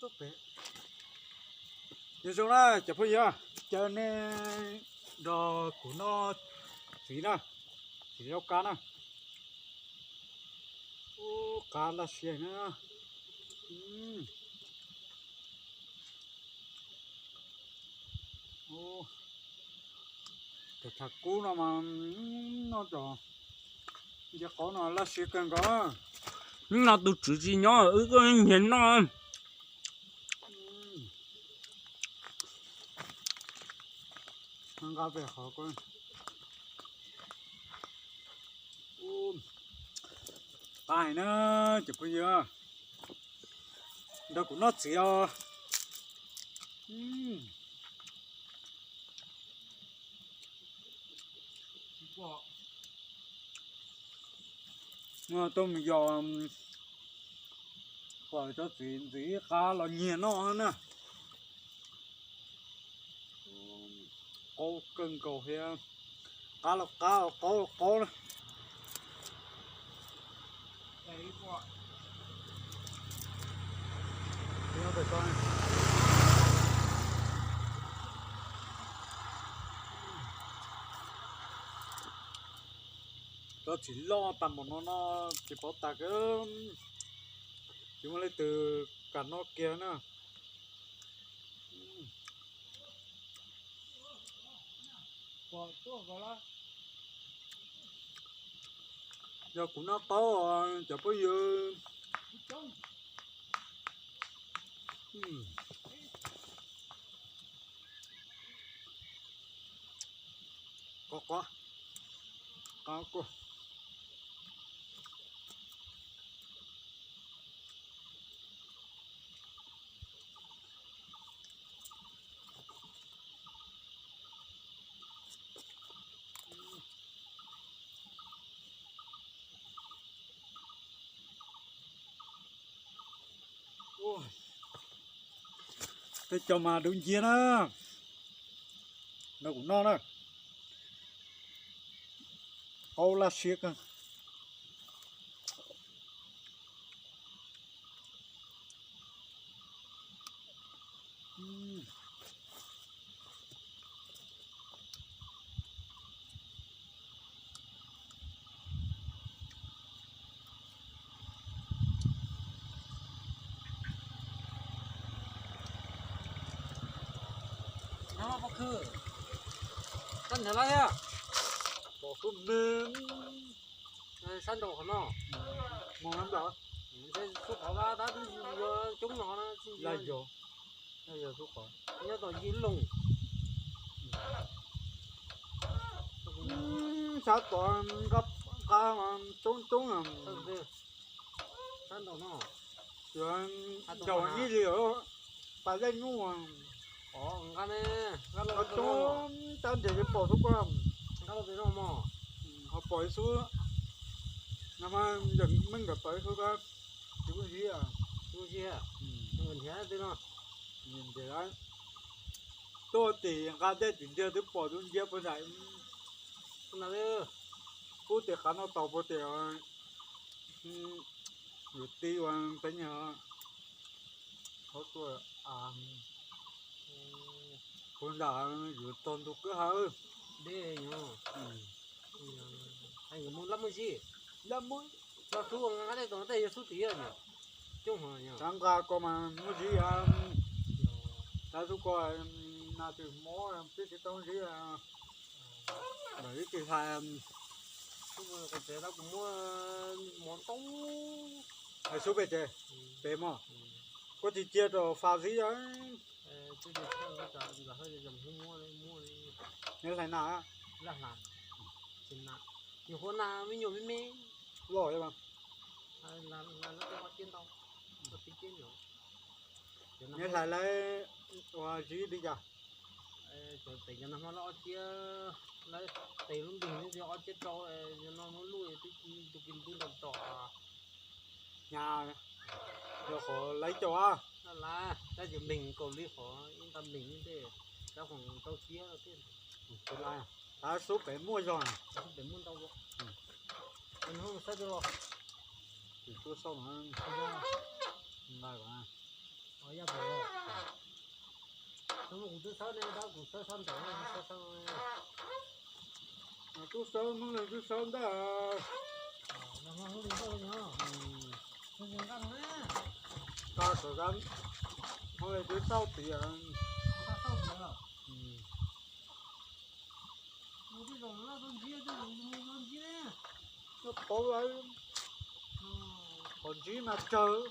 Nyob zoo na cov phooj ywg, caw nej nrog kuv noj txiv na, txiv zaub qab na. Ub, qab laj siab na. Cov tshav kub no mas noj cov nce qaub no laj siab kawg nkaus. Hnub no tus tswv tsis nyob wb kuj nyiag noj. Nqa pem qhov ko. Qab heev na cov phooj ywg, nrog kuv noj txiv os. Tuaj mus yos, pom cov txiv ntxiv qab los nyiag noj na. Qaub kawg nkaus thiab, qab los qab, qaub los qaub na. Cov txiv loj tas npaum no no, tsis paub tas, tsis muaj leej twg kam noj kiag na. Yog kuv noj qaub os cov phooj ywg. Qab, qab, qab kuj. Tej co mas dub nciab na, nrog kuv noj na, qaub laj siab kawg. Pob khw, koj ntawd los thiab. Sab nraum qhov no. Xub qhov tab twb yuav coob no na. Nyob tom yig loog. Sab tod nqa coob coob. Sab nraum no. Ncaus ib li pas dej nyuj. Nqa coob tab nres li pom xub ko. Ho pom ib xub. No mas meej nkawd pom ib xub ko. Tsis muaj zib. Nrhiav no. Tuaj tim nqa dej tim ntiag twb pom tus ntiag puag nram. Pub tim qab no tau puag tim yuav ti ua teeb nyag. Puag nram yuav txog ntu kwj ha. Dej no. Lab muaj zib. Lab muaj. Los xub nqa dej tom tej yog xub tim. Coob. Xav nqa ko mas muaj zib. Xav xub ko na tus mob twb tsis tau zib. Ntawm ib tsis hais. Kuv tsev tau kuv muab mov ntau. Hais xub pem ces, pem mog. Koj tsis cia rau fas zib. Nws hlais nas. Nyuam qhuav nas me nyuam me me. Loj. Nws hlais lawv ua zib li cas? Cov tes cov nag hmo lawv ob ciab, lawv tes lub npig nws ob ciab rau, no muab luj twb tus kis ntwb nrog tom. Nyab, yog qhov lawv caum a. Lawv, lawv cov npleeg kaus li qhov ib nta npleeg tej, lawv qhov rau ciab tej. Tab xub pem muaj zog. Xub pem muaj ntau. Saib twb los. Tus tuaj xauj no. Nqa kom. Yog kuv twb xawb ne, kuv xawb xawb ntawd, xawb xawb. Tub xawb Hmoob Leeg twb xawb ntag. Tau sawv dab Hmoob Leeg twb tauj tiav. Paub lawm, qhov ntsib mas tsawg.